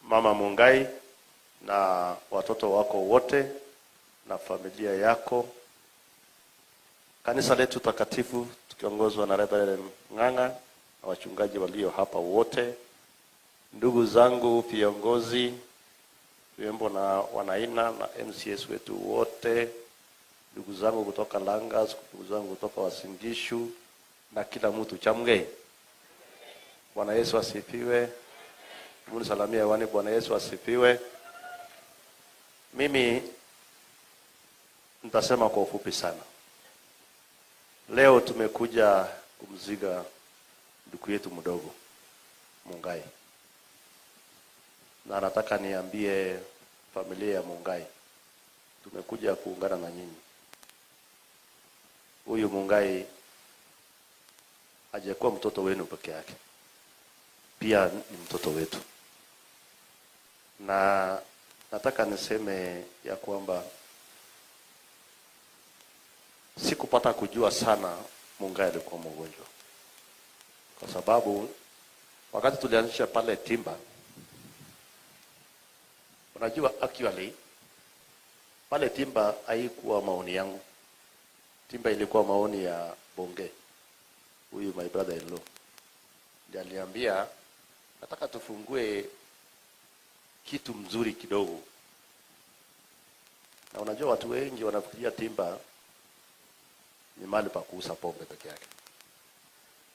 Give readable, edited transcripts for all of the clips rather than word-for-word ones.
Mama Mungai na watoto wako wote na familia yako, kanisa letu takatifu tukiongozwa na Reverend Ng'ang'a na wachungaji walio hapa wote, ndugu zangu viongozi, viwembo na wanaina na MCAs wetu wote, ndugu zangu kutoka Langas, ndugu zangu kutoka Uasin Gishu na kila mtu, chamgei. Bwana Yesu asifiwe. Munisalamia hewani. Bwana Yesu asifiwe. Mimi nitasema kwa ufupi sana. Leo tumekuja kumzika ndugu yetu mdogo Mungai, na nataka niambie familia ya Mungai, tumekuja kuungana na nyinyi. Huyu Mungai hajakuwa mtoto wenu peke yake, pia ni mtoto wetu, na nataka niseme ya kwamba sikupata kujua sana Mungai alikuwa mgonjwa, kwa sababu wakati tulianzisha pale Timba, unajua actually pale Timba haikuwa maoni yangu. Timba ilikuwa maoni ya Bonge, huyu my brother in law ndiye aliambia nataka tufungue kitu mzuri kidogo. Na unajua watu wengi wanafikiria Timba ni mahali pa kuuza pombe peke yake.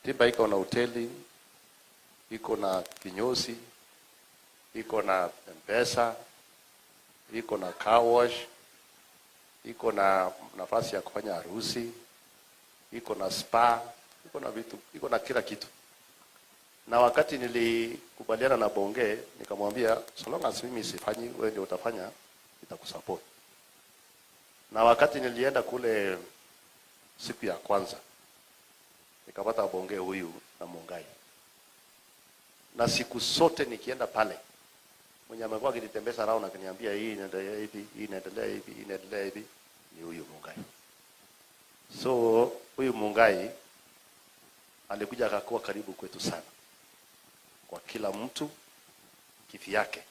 Timba iko na hoteli, iko na kinyozi, iko na Mpesa, iko na car wash, iko na nafasi ya kufanya harusi, iko na spa, iko na vitu, iko na kila kitu. Na wakati nilikubaliana na Bonge, nikamwambia so long as mimi sifanyi, wewe ndio utafanya, nitakusupport. Na wakati nilienda kule siku ya kwanza nikapata Bonge huyu na Mungai, na siku zote nikienda pale, mwenye amekuwa akinitembeza round akiniambia hii inaendelea hivi, hii inaendelea hivi, hii inaendelea hivi ni huyu Mungai. So huyu Mungai alikuja akakuwa karibu kwetu sana, kwa kila mtu kivyake.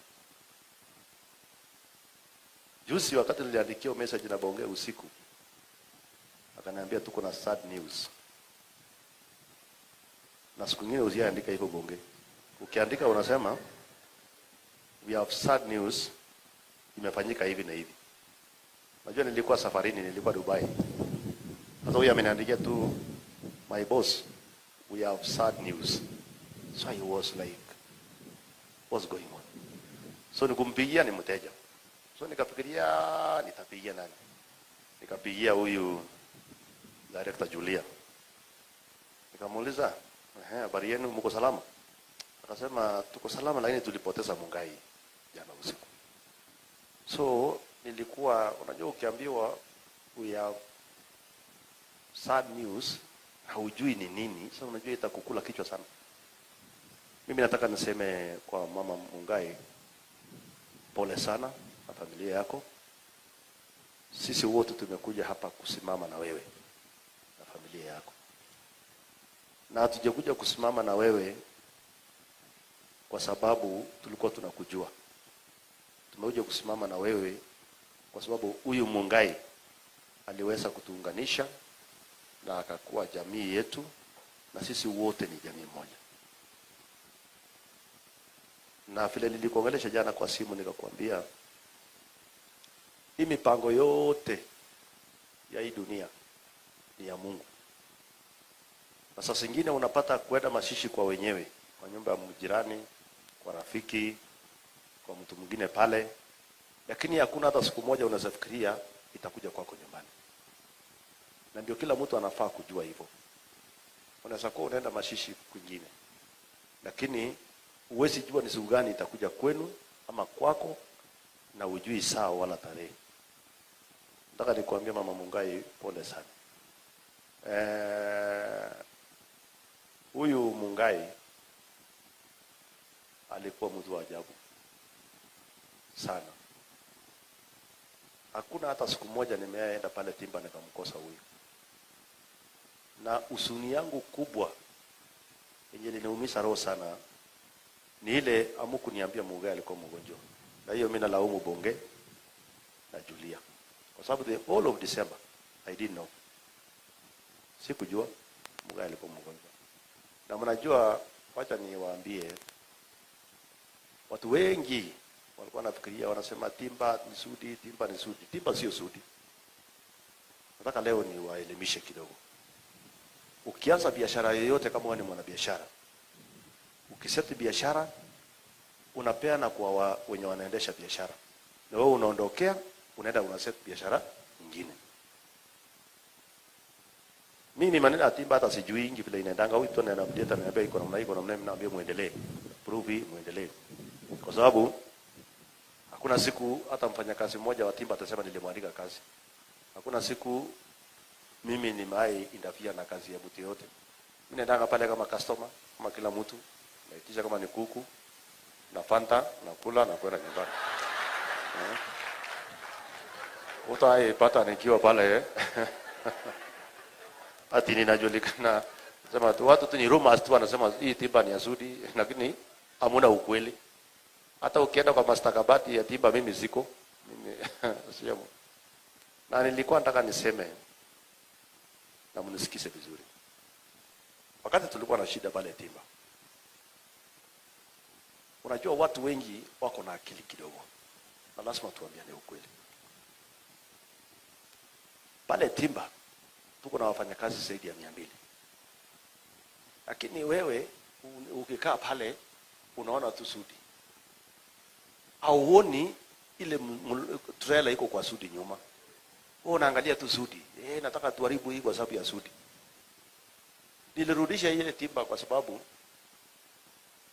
Juzi wakati niliandikia message na Bonge usiku, akaniambia tuko na sad news. Na siku nyingine usiandika hivyo Bonge. Ukiandika unasema we have sad news, imefanyika hivi na hivi. Najua nilikuwa safarini, nilikuwa Dubai. Sasa huyu ameniandikia tu, "My boss, we have sad news." So I was like, "What's going on?" So nikumpigia ni mteja. So nikafikiria nitapigia nani? Nikapigia huyu director Julia. Nikamuuliza, "Ehe, habari yenu, mko salama?" Akasema tuko salama, lakini tulipoteza Mungai jana usiku. So nilikuwa, unajua ukiambiwa we have sad news haujui ni nini, sasa unajua itakukula kichwa sana. Mimi nataka niseme kwa mama Mungai, pole sana na familia yako. Sisi wote tumekuja hapa kusimama na wewe na familia yako, na hatujakuja kusimama na wewe kwa sababu tulikuwa tunakujua. Tumekuja kusimama na wewe kwa sababu huyu Mungai aliweza kutuunganisha na akakuwa jamii yetu, na sisi wote ni jamii moja. Na vile nilikuongelesha jana kwa simu, nikakwambia hii mipango yote ya hii dunia ni ya Mungu, na saa zingine unapata kwenda mazishi kwa wenyewe, kwa nyumba ya mjirani, kwa rafiki, kwa mtu mwingine pale, lakini hakuna hata siku moja unaweza fikiria itakuja kwako nyumbani. Na ndio kila mtu anafaa kujua hivyo. Unaweza kuwa unaenda mazishi kwingine, lakini huwezi jua ni siku gani itakuja kwenu ama kwako, na hujui saa wala tarehe. Nataka nikuambia Mama Mungai, pole sana. Huyu Mungai alikuwa mtu wa ajabu sana. Hakuna hata siku moja nimeenda pale Timba nikamkosa huyu, na huzuni yangu kubwa yenye liniumiza roho sana Ni ile hamkuniambia Muigai alikuwa mgonjwa. Na hiyo mimi nalaumu Bonge na Julia. Kwa sababu the whole of December I didn't know. Sikujua Muigai alikuwa mgonjwa. Na mnajua, wacha niwaambie, watu wengi walikuwa wanafikiria, wanasema Timba ni Sudi, Timba ni Sudi. Timba sio Sudi. Nataka leo niwaelimishe kidogo. Ukianza biashara yoyote, kama wewe ni mwanabiashara, ukiset biashara unapeana kwa wenye wanaendesha biashara, na wewe unaondokea, unaenda unaset biashara nyingine. Mimi maneno ya Timba hata sijui ingi vile inaendanga. Huyu tu ananiupdate, ananiambia iko namna hii, iko namna hii, naambia muendelee. Prove hii, muendelee. Kwa sababu hakuna siku hata mfanyakazi mmoja wa Timba atasema nilimwandika kazi. Hakuna siku mimi nimewahi interfere na kazi ya mtu yote. Mimi naendanga pale kama customer, kama kila mtu, naitisha kama ni kuku na Fanta, nakula na kwenda nyumbani. Eh? Utaipata nikiwa pale, eh? Ati ninajulikana, sema tu watu tu ni rumors tu wanasema hii Timba ni ya Sudi, lakini hamuna ukweli. Hata ukienda kwa mastakabati ya Timba mimi siko. Mimi sio. Na nilikuwa nataka niseme na mnisikize vizuri. Wakati tulikuwa na shida pale Timba, unajua watu wengi wako na akili kidogo, na lazima tuambiane ukweli. Pale Timba tuko na wafanyakazi zaidi ya 200, lakini wewe ukikaa pale unaona tu Sudi, hauoni ile trailer iko kwa Sudi nyuma. Wewe unaangalia tu Sudi. Nataka tuharibu hii kwa sababu ya Sudi. Nilirudisha ile Timba kwa sababu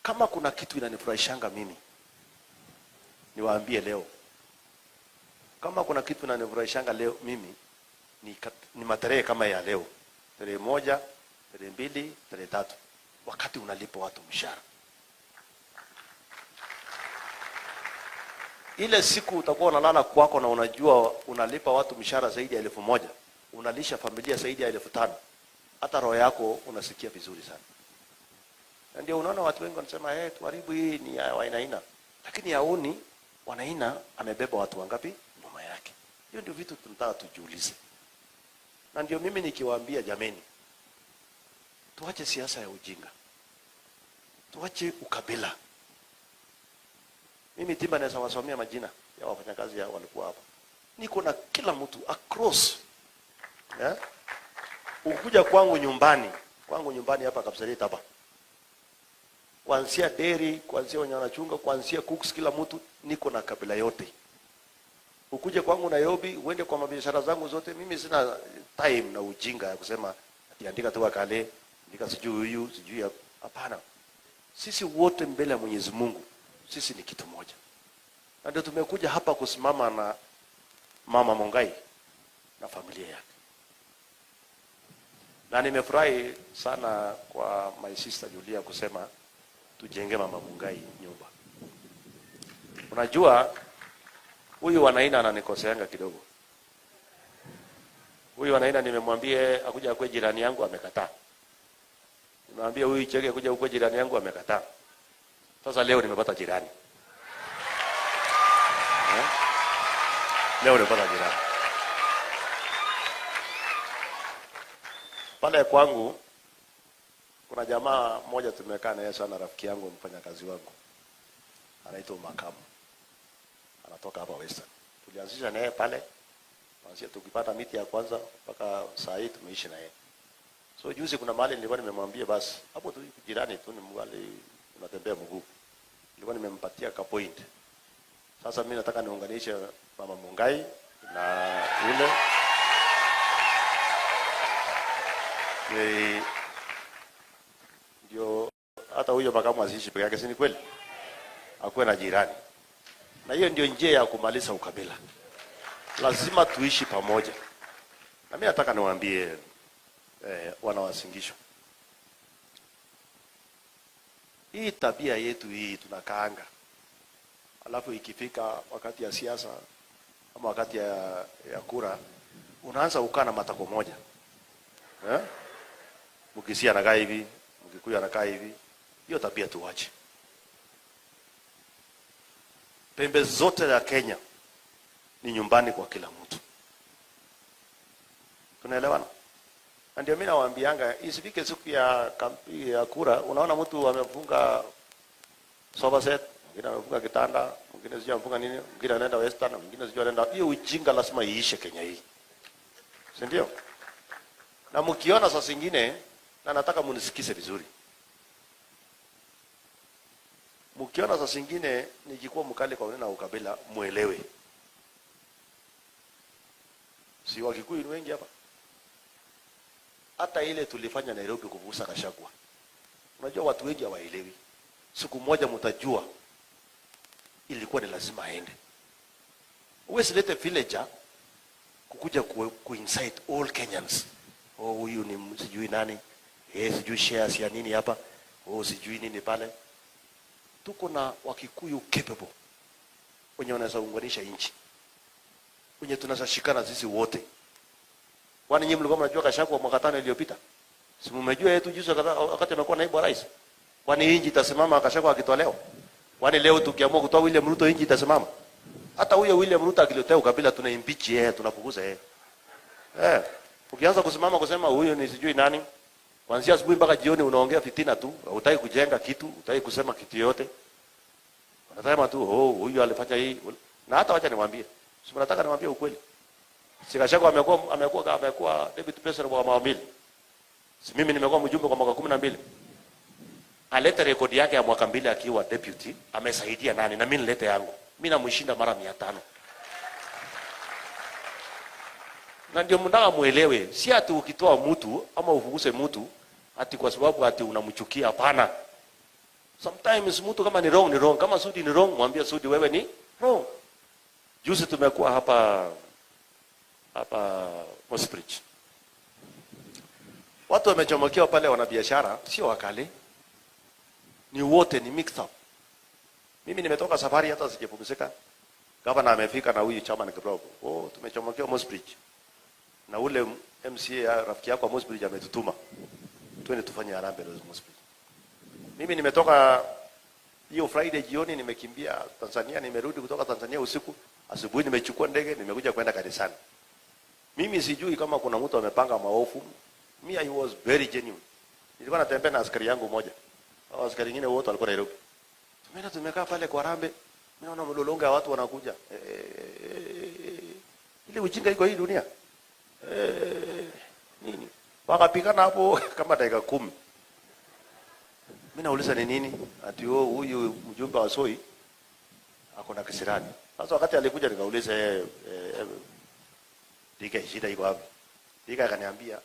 kama kuna kitu inanifurahishanga mimi, niwaambie leo, kama kuna kitu inanifurahishanga leo mimi ni matarehe kama ya leo, tarehe 1, tarehe 2, tarehe 3, wakati unalipa watu mshahara. Ile siku utakuwa unalala kwako na unajua unalipa watu mshahara zaidi ya 1,000, unalisha familia zaidi ya 5,000, hata roho yako unasikia vizuri sana. Na ndio unaona watu wengi wanasema, hey, tuharibu hii ni ya Wainaina, lakini haoni Wainaina amebeba watu wangapi nyuma yake. Hiyo ndio vitu tunataka tujiulize. Na ndio mimi nikiwaambia jameni, tuache siasa ya ujinga, tuache ukabila. Mimi Timba naweza wasomea majina ya wafanyakazi ya walikuwa hapa. Niko na kila mtu across. Yeah? Ukuja kwangu nyumbani hapa Kapseret hapa. Kuanzia dairy, kuanzia wenye wanachunga, kuanzia cooks, kila mtu niko na kabila yote. Ukuje kwangu Nairobi, uende kwa mabiashara zangu zote, mimi sina time na ujinga ya kusema ati andika tu wakale, andika sijui huyu, sijui hapana. Sisi wote mbele ya Mwenyezi Mungu, sisi ni kitu moja. Na ndio tumekuja hapa kusimama na Mama Mungai na familia yake. Na nimefurahi sana kwa my sister Julia kusema tujenge Mama Mungai nyumba. Unajua huyu Wanaina ananikoseanga kidogo. Huyu Wanaina nimemwambia akuja akue jirani yangu, amekataa. Nimemwambia huyu Chege kuja ukue jirani yangu, amekataa. Sasa leo nimepata jirani. Leo nimepata jirani. Pale kwangu kuna jamaa mmoja tumekaa naye sana, rafiki yangu, mfanyakazi wangu. Anaitwa Makamu. Anatoka hapa Western. Tulianzisha naye pale. Kuanzia tukipata miti ya kwanza mpaka saa hii tumeishi naye. So juzi kuna mahali nilikuwa nimemwambia basi hapo tu jirani tu ni mahali unatembea mguu. Nilikuwa nimempatia ka point. Sasa mimi nataka niunganishe Mama Mungai na yule. Ndio hata huyo makamu asiishi peke yake, si ni kweli? Akuwe na jirani. Na hiyo ndio njia ya kumaliza ukabila. Lazima tuishi pamoja. Na mimi nataka niwaambie wana Uasin Gishu, hii tabia yetu hii tunakaanga, alafu ikifika wakati ya siasa ama wakati ya kura unaanza kukaa na matako moja. Mkisia anakaa hivi, Mkikuyu anakaa hivi. Hiyo tabia tuache. Pembe zote za Kenya ni nyumbani kwa kila mtu. Tunaelewana? Na ndio mimi nawaambianga isifike siku ya kampi ya kura, unaona mtu amefunga sofa set, mwingine amefunga kitanda, mwingine sijui amefunga nini, mwingine anaenda Western, mwingine sijui anaenda. Hiyo ujinga lazima iishe Kenya hii. Si ndio? Na mkiona saa zingine, na nataka munisikize vizuri. Mkiona saa zingine nikikuwa mkali kwa neno ukabila, muelewe. Si Wakikuyu ni wengi hapa? Hata ile tulifanya Nairobi kuvusa Gachagua. Unajua watu wengi hawaelewi. Siku moja mtajua ilikuwa ni lazima aende. Huwezi lete villager kukuja ku incite all Kenyans. Oh, huyu ni sijui nani. Sijui shares ya nini hapa. Oh, sijui nini pale. Tuko na Wakikuyu capable wenye wanaweza unganisha nchi, wenye tunaweza shikana sisi wote. Kwani nyinyi mlikuwa mnajua Gachagua mwaka 5 iliyopita? Si mmejua yetu juzi wakati amekuwa naibu wa rais? Kwani nchi itasimama Gachagua akitolewa? Kwani leo tukiamua kutoa William Ruto nchi itasimama? Hata huyo William Ruto akiletea ukabila tuna impeach yeye, tunafukuza yeye. Ukianza kusimama kusema huyu ni sijui nani, kuanzia asubuhi mpaka jioni unaongea fitina tu, hutaki kujenga kitu, hutaki kusema kitu yote. Unasema tu, oh, huyu alifanya hii. Na hata wacha niwaambie. Si mnataka niwaambie ukweli? Si Gachagua amekuwa deputy president kwa mwaka 2. Si mimi nimekuwa mjumbe kwa mwaka 12. Alete rekodi yake ya mwaka 2 akiwa deputy, amesaidia nani? Na mimi nilete yangu. Mimi namshinda mara 500. Na ndio mnataka muelewe, si ati ukitoa mtu ama ufukuse mtu ati kwa sababu ati unamchukia, hapana. Sometimes mtu kama ni wrong ni wrong, kama Sudi ni wrong, mwambie Sudi wewe ni wrong. Juzi tumekuwa hapa Mossbridge. Watu wamechomokewa pale, wanabiashara sio wakali. Ni wote ni mixed up. Mimi nimetoka safari hata sijapumzika. Gavana amefika na huyu chairman kidogo. Oh, tumechomokewa Mossbridge. Na ule MCA rafiki yako wa Mossbridge ametutuma. Twende tufanye harambee leo Mossbridge. Mimi nimetoka hiyo Friday jioni, nimekimbia Tanzania, nimerudi kutoka Tanzania usiku, asubuhi nimechukua ndege, nimekuja kwenda kanisani. Mimi sijui kama kuna mtu amepanga maovu. Me, I was very genuine. Nilikuwa natembea na askari yangu mmoja. Hao askari wengine wote walikuwa Nairobi. Tumeenda tumekaa pale kwa Harambee. Mimi naona mlolongo ya watu wanakuja. Ile ujinga iko hii dunia. Nini? Wakapigana hapo kama dakika 10. Mimi nauliza ni nini? Ati huyu mjumbe wa Soi ako na kisirani. Sasa wakati alikuja nikauliza Dika, shida iko wapi? Dika akaniambia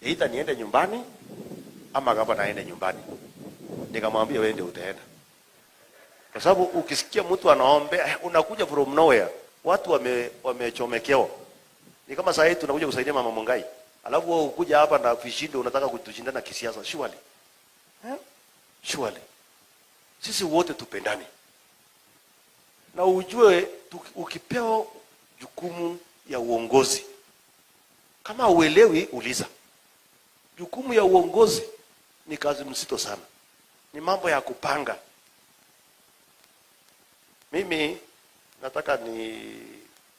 either niende nyumbani ama kama naende nyumbani. Nikamwambia wewe ndio utaenda. Kwa sababu ukisikia mtu anaombea, unakuja from nowhere. Watu wamechomekewa. Ni kama saa hii tunakuja kusaidia Mama Mungai. Alafu wewe ukuja hapa na vishindo unataka kutushindana kisiasa, surely. Surely. Sisi wote tupendane. Na ujue ukipewa jukumu ya uongozi, kama uelewi uliza. Jukumu ya uongozi ni kazi mzito sana. Ni mambo ya kupanga. Mimi nataka ni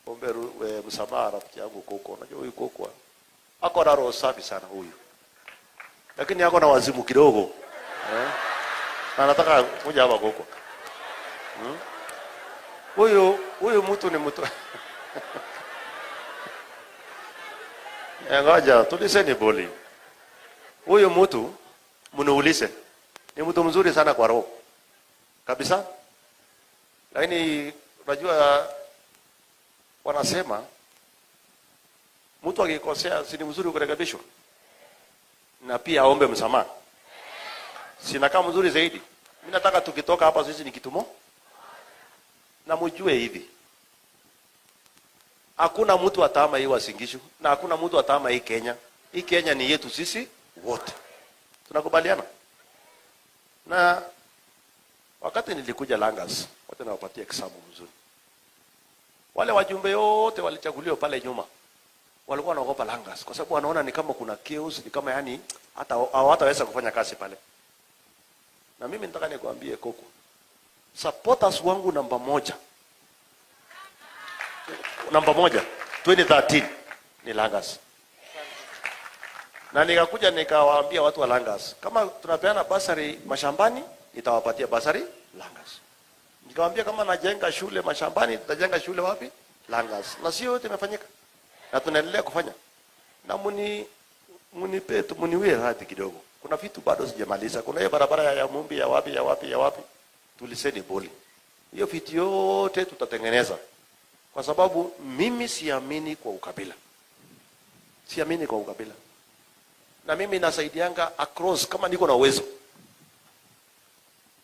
ombe msamaha rafiki yangu Koko. Unajua huyu Koko ako na roho safi sana huyu. Lakini ako na wazimu kidogo. Na nataka kuja hapa Koko. Huyu mtu ni mtu. Ngoja, tuliseni boli. Huyu mtu mniulize. Ni mtu mzuri sana kwa roho. Kabisa. Lakini unajua wanasema mtu akikosea si ni mzuri kurekebishwa na pia aombe msamaha. Sina kama mzuri zaidi. Mimi nataka tukitoka hapa sisi ni kitu moja. Na mjue hivi. Hakuna mtu atahama hii Uasin Gishu na hakuna mtu atahama hii Kenya. Hii Kenya ni yetu sisi wote. Tunakubaliana? Na wakati nilikuja Langas, wote nawapatia example mzuri. Wale wajumbe wote walichaguliwa pale nyuma walikuwa wanaogopa Langas kwa sababu wanaona ni kama kuna chaos, ni kama yani hata hawataweza kufanya kazi pale. Na mimi nataka nikwambie Koko, Supporters wangu namba moja, namba moja 2013 ni Langas, na nikakuja nikawaambia watu wa Langas, kama tunapeana basari mashambani, nitawapatia basari Langas. Nikawaambia kama najenga shule mashambani, tutajenga shule wapi? Langas. Na sio yote imefanyika, na tunaendelea kufanya, na munipe tu, muniwie radhi kidogo. Kuna vitu bado sijamaliza. Kuna hiyo barabara ya Mumbi ya wapi ya wapi ya wapi, tuliseni boli hiyo vitu yote tutatengeneza, kwa sababu mimi siamini kwa ukabila, siamini kwa ukabila, na mimi nasaidianga across kama niko na uwezo.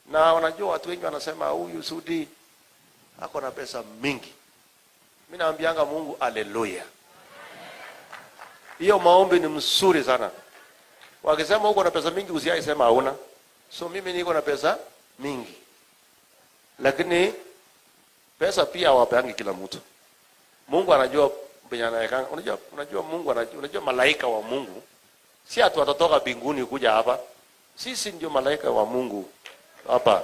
Na unajua watu wengi wanasema huyu Sudi ako na pesa mingi. Mimi naambianga Mungu haleluya. Hiyo maombi ni mzuri sana. Wakisema uko na pesa mingi, usiai sema hauna. So mimi niko na pesa mingi, lakini pesa pia hawapeangi kila mtu. Mungu anajua penye anawekanga. Unajua Mungu anajua, unajua malaika wa Mungu si atu watatoka mbinguni kuja hapa. Sisi ndio malaika wa Mungu hapa.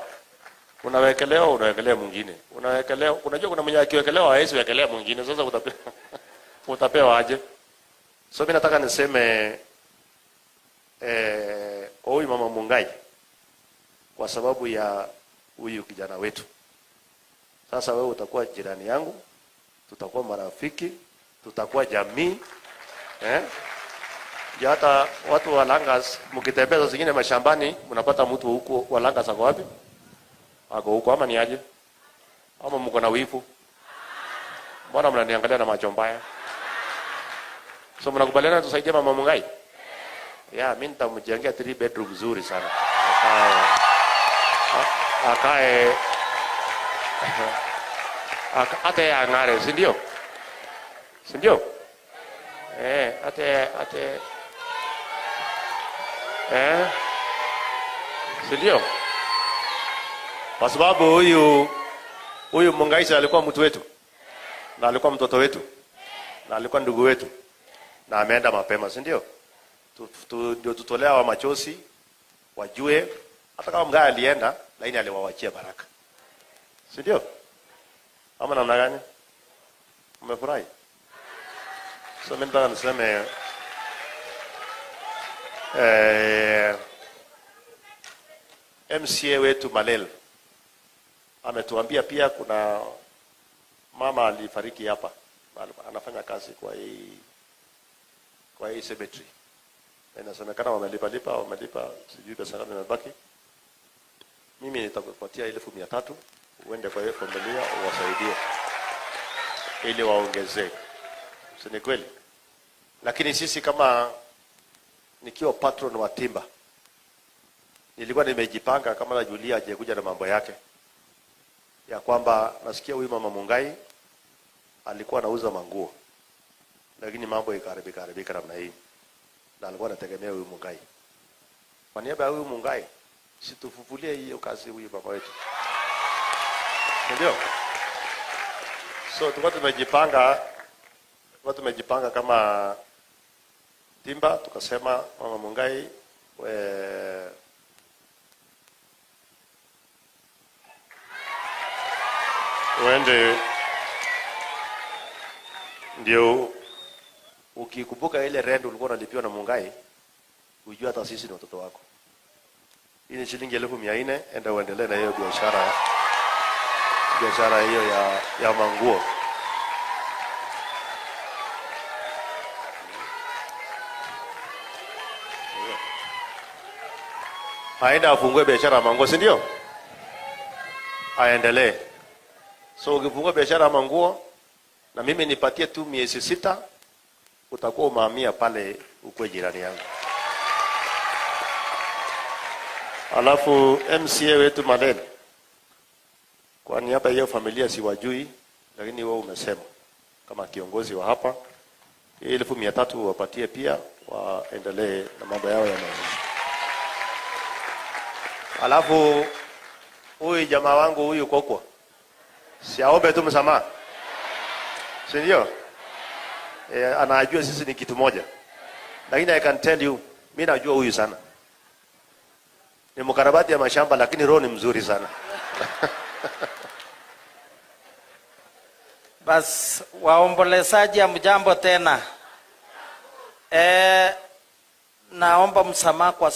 Unawekelewa, unawekelea mwingine, unawekelewa. Unajua kuna mwenye akiwekelewa hawezi wekelea mwingine. Sasa utapewa utapewa aje? So mimi nataka niseme kwa huyu mama Mungai, kwa sababu ya huyu kijana wetu. Sasa wewe utakuwa jirani yangu, tutakuwa marafiki, tutakuwa jamii eh? Ya hata watu wa Langas mkitembea saa zingine mashambani mnapata mtu huko wa Langas ako wapi? Ako huko ama ni aje? Ama mko na wivu? Mbona mnaniangalia na macho mbaya? So mnakubaliana tusaidie mama Mungai? Ya, mimi nitamjengea 3 bedroom nzuri sana. Akae hata yeye ang'are, si ndio? Si ndio? Eh, hata si ndio? Kwa sababu huyu Mungaisa alikuwa mtu wetu, na alikuwa mtoto wetu, na alikuwa ndugu wetu, na ameenda mapema, si ndio? Ndio tutolea wa machozi wajue, hata kama Mungai alienda, lakini aliwaachia baraka, si ndio? Ama namna gani? Umefurahi? So mimi nataka niseme MCA wetu Malel ametuambia pia kuna mama alifariki hapa, anafanya kazi kwa hii cemetery. Na inasemekana wamelipa lipa, wamelipa, sijui pesa ngapi imebaki. Mimi nitakupatia 300,000 uende kwa hiyo familia uwasaidie ili waongezee. Si ni kweli? Lakini sisi kama nikiwa patron wa Timba nilikuwa nimejipanga kama na Julia aje kuja na mambo yake ya kwamba nasikia huyu mama Mungai alikuwa anauza manguo, lakini mambo ikaharibika haribika namna hii, na alikuwa anategemea huyu Mungai. Kwa niaba ya huyu Mungai, situfufulie hiyo kazi huyu mama wetu, ndio? So tulikuwa tumejipanga kama Timba, tukasema mama Mungai uende ndio ukikumbuka ile rent ulikuwa unalipiwa na Mungai, ujue hata sisi ni watoto wako. Hii ni shilingi 400,000, enda uendelee na hiyo biashara hiyo ya manguo. Aenda afungue biashara ya manguo, si ndio? Aendelee. So ukifungua biashara ya manguo na mimi nipatie tu miezi 6, utakuwa umehamia pale ukwe jirani yangu. Alafu MCA wetu Malel, kwa niaba ya hiyo familia siwajui, lakini wewe umesema kama kiongozi wa hapa, 300,000 wapatie pia waendelee na mambo yao ya maisha. Alafu huyu jamaa wangu huyu Kokwa, siaombe tu msamaha, si ndio? Anajua sisi ni kitu moja, lakini I can tell you, mimi najua huyu sana ni mkarabati ya mashamba, lakini roho ni mzuri sana. Bas, waombolezaji hamjambo tena. Naomba msamaha kwa